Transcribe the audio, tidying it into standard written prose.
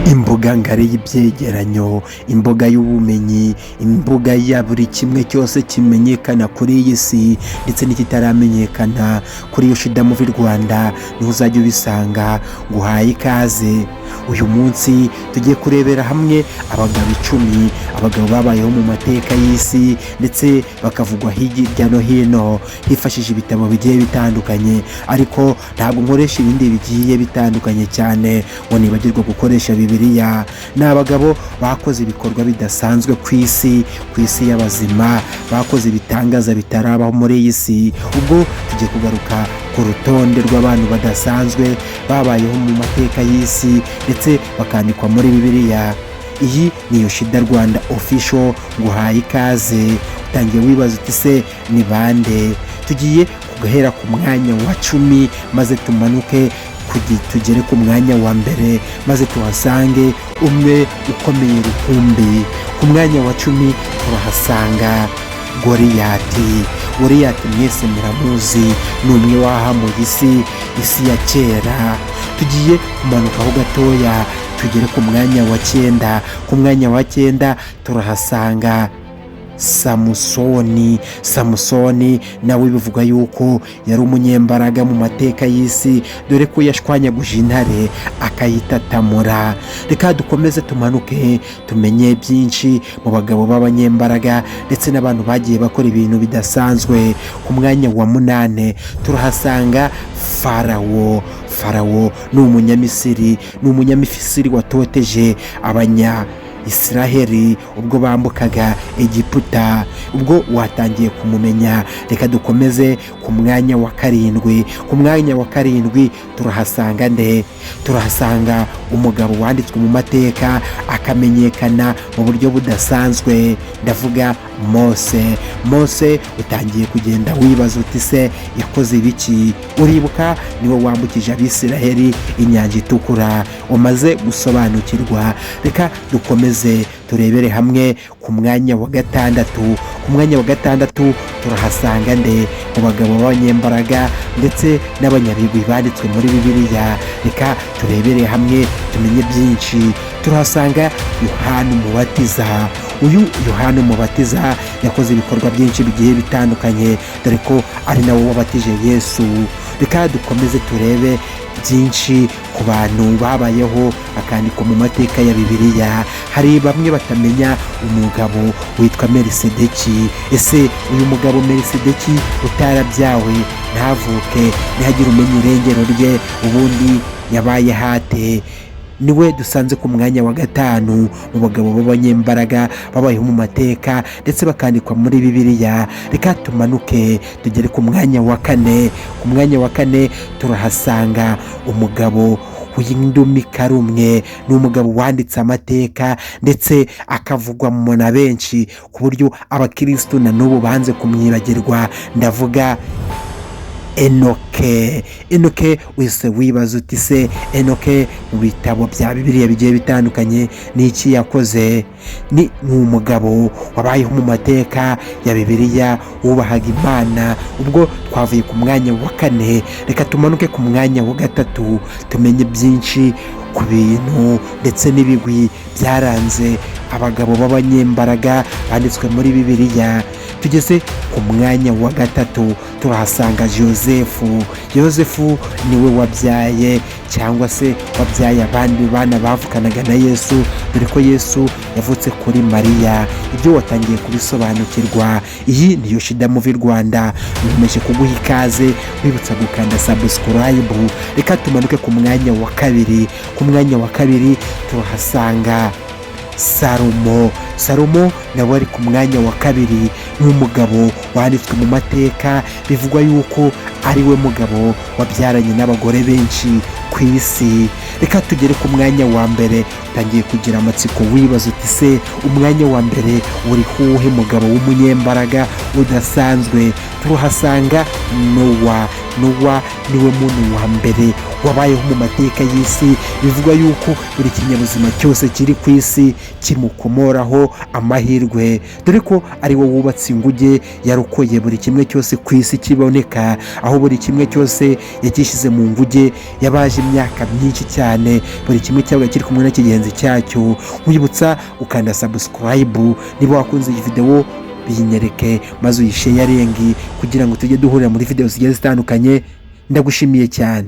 Imbuga ngari y'ibyegeranyo, imbuga y'ubumenyi, imbuga ya buri kimwe cyose kimenyekana kuri iyi si ndetse n'ikitaramenyekana. Kuri Yoshida Movie Rwanda niho uzajya ubisanga. Nguhaye ikaze. Uyu munsi tugiye kurebera hamwe abagabo 10, abagabo babayeho mu mateka y'isi ndetse bakavugwa hirya no hino hifashishije ibitabo bigiye bitandukanye. Ariko ntabwo nkoresha ibindi bigiye bitandukanye cyane ngo nibagirwe gukoresha Bibiliya. Ni abagabo bakoze ibikorwa bidasanzwe ku isi, ku isi y'abazima, bakoze ibitangaza bitarabaho muri iyi si. Ubwo tugiye kugaruka ku rutonde rw'abantu badasanzwe babayeho mu mateka y'isi ndetse bakandikwa muri Bibiliya. Iyi ni Yoshida Rwanda Official, nguhaye ikaze. Utangiye wibaza uti: "Se ni bande?" Tugiye guhera ku mwanya wa 10 maze tumanuke tugere ku mwanya wa mbere, maze tuhasange umwe ukomeye rukumbi. Ku mwanya wa 10 turahasanga Goriyati. Goriyati mwese muramuzi, ni umwe wahamuye isi, isi ya kera. Tugiye kumanukaho gatoya tugere ku mwanya wa 9. Ku mwanya wa 9 turahasanga Samusoni. Samusoni nawe bivuga yuko yari umunyembaraga mu mateka y'isi, dore ko yashwanyaguje intare akayitatamura. Reka dukomeze tumanuke tumenye byinshi mu bagabo b'abanyembaraga ndetse n'abantu bagiye bakora ibintu bidasanzwe. Ku mwanya wa 8 turahasanga Farawo. Farawo ni Umunyamisiri, ni Umunyamisiri watoteje abanya Israheli ubwo bambukaga Egiputa. Ubwo watangiye kumumenya. Reka dukomeze ku mwanya wa 7. Ku mwanya wa 7 turahasanga nde? Turahasanga umugabo wanditswe mu mateka akamenyekana mu buryo budasanzwe, ndavuga Mose. Mose utangiye kugenda wibaza uti: "Se yakoze ibiki?" Uribuka niwe wambukije Abisiraheli Inyanja Itukura. Umaze gusobanukirwa. Reka dukomeze turebere hamwe ku mwanya wa 6. Ku mwanya wa 6 turahasanga nde mu bagabo b'abanyembaraga ndetse n'abanyabigwi banditswe muri Bibiliya? Reka turebere hamwe tumenye byinshi. Turahasanga Yohani Umubatiza. Uyu Yohani Umubatiza yakoze ibikorwa byinshi bigiye bitandukanye, dore ko ari nawe wabatije Yesu. Reka dukomeze turebe byinshi ku bantu babayeho bakandikwa mu mateka ya Bibiliya. Hari bamwe batamenya umugabo witwa Melisedeki. Ese uyu mugabo Melisedeki utarabyawe, ntavuke, ntihagire umenya irengero rye, ubundi yabaye hate? Niwe dusanze ku mwanya wa 5 mu bagabo b'abanyembaraga babayeho mu mateka ndetse bakandikwa muri Bibiliya. Reka tumanuke tugere ku mwanya wa 4. Ku mwanya wa 4 turahasanga umugabo w'indumikarumwe. Ni umugabo wanditse amateka ndetse akavugwa na benshi, ku buryo abakirisitu na n'ubu banze kumwibagirwa. Ndavuga Enoke. Enoke wese wibaza uti: "Se Enoke mu bitabo bya Bibiliya bigiye bitandukanye ni iki yakoze?" Ni umugabo wabayeho mu mateka ya Bibiliya, wubahaga Imana. Ubwo twavuye ku mwanya wa 4, reka tumanuke ku mwanya wa 3 tumenye byinshi ku bintu ndetse n'ibigwi byaranze abagabo b'abanyembaraga banditswe muri Bibiliya. Tugeze ku mwanya wa 3, turahasanga Yosefu. Yosefu niwe wabyaye cyangwa se wabyaye abandi bana bavukanaga na Yesu, dore ko Yesu yavutse kuri Mariya. Ibyo watangiye kubisobanukirwa. Iyi ni Yoshida Movie Rwanda, nkomeje kuguha ikaze, wibutsa gukanda subscribe. Reka tumanuke ku mwanya wa 2. Ku mwanya wa 2 turahasanga Salomo. Salomo nawe ari ku mwanya wa 2, ni umugabo wanditswe mu mateka, bivugwa yuko ari we mugabo wabyaranye n'abagore benshi ku isi. Reka tugere ku mwanya wa 1. Utangiye kugira amatsiko, wibaza uti: "Se umwanya wa 1 uri huhe mugabo w'umunyembaraga udasanzwe?" Turahasanga Nowa. Nowa niwe muntu wa mbere. Wabayeho mu mateka y'isi. Bivugwa yuko buri kinyabuzima cyose kiri ku isi kimukomoraho amahirwe, dore ko ari we wubatse inguge yarokoye buri kimwe cyose ku isi kiboneka, aho buri kimwe cyose yakishyize mu nguge yabaje imyaka myinshi cyane, buri kimwe cyabaga kiri kumwe na kigenzi cyacyo. Nkwibutsa ukanda subscribe niba wakunze iyi videwo, biyinyereke maze uyisharinge kugira ngo tujye duhurira muri videwo zigiye zitandukanye. Ndagushimiye cyane.